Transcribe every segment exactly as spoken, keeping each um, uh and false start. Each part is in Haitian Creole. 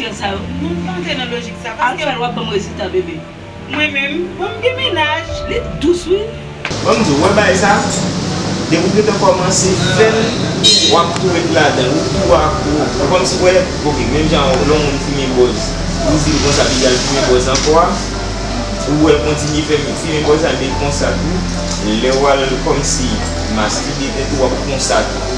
Sa yo, nou pa antre nan lojik sa, paske Alfred, w ap ban m rezilta, bebe. Mwen menm, bon, m gen mennaj. Li dous, wi. Bon, m di w, wè bagay sa, depi w gentan kòmanse fè l, w ap tou ret ladan l, ou tou ak ou, ou kòmsi w wè, oke, menm jan lè yon moun fimen bòz, ou di l konsa, piga l fimen bòz ankò a, ou wè l kontinye fè fimen bòz la, men konsa tou, lè w al kòmsi mastibe tèt ou, w ap konsa tou.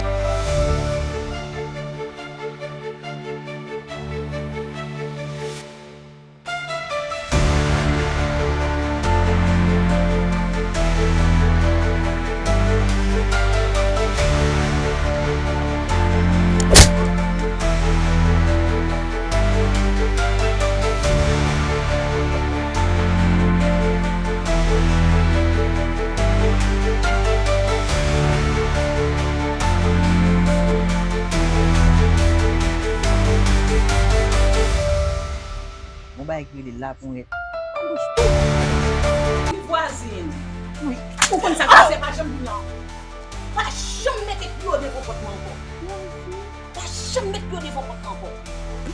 Yon bagay ki rele laponyèt. Vwazin. Wi. Ou konn sa k pase, pa janm vin la. Pa janm mete pye w devan pòt mwen ankò. Pa janm met pye w devan pòt mwen ankò.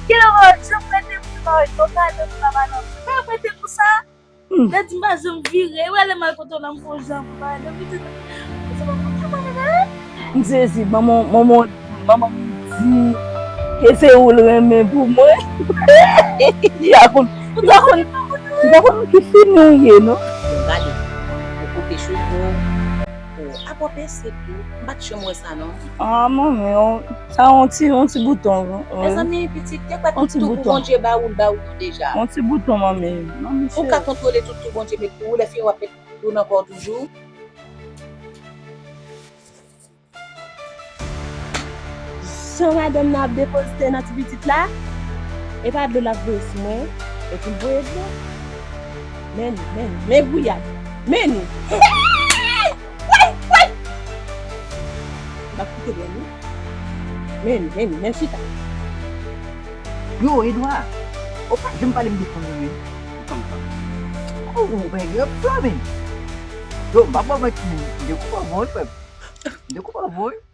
Gero, janm prete pou mari, yo gade pou papa nan. Pa prete pou sa. Hmm. Lè di m pa janm vire, wè lè m al kote w la, m fè w jan pou pale. Depi tout, se pa konn sa mwen menm, hein? M sezi, manman, manman, manman m di ke se ou l renmen pou mwen. Li a konn, li a konn, li a konn ki fini ou ye, non? Gade, ou koupe cheve w. Oh, apa w pèse tou? M pa t janm wè sa, non. Ah, manmi, on, sa on ti, on ti bouton, wi. Mezanmi, pitit, te kwè tout tou pou Bondye ba ou, l ba ou tou deja. On ti bouton, manmi. Manmi, ou ka kontwole tout tou Bondye met pou ou, lè fini w ap met tout tou nan kò w toujou. Jan madanm nan ap depozite nan ti pitit la, e pa dlo l ap voye sou mwen, epi l voye dlo. Men li, men li, men gouyad. Men li. Woy, woy! M ap kite bò nou. Men li, men li, men chita. Yo, Edouard, ou pa janm pale m de fanmi wi. Ou konn sa. Oh, ou pa gen flò menm. Yo, m pa pran manti menm. M dekoupe w bon wi, frè m. M dekoupe w bon wi.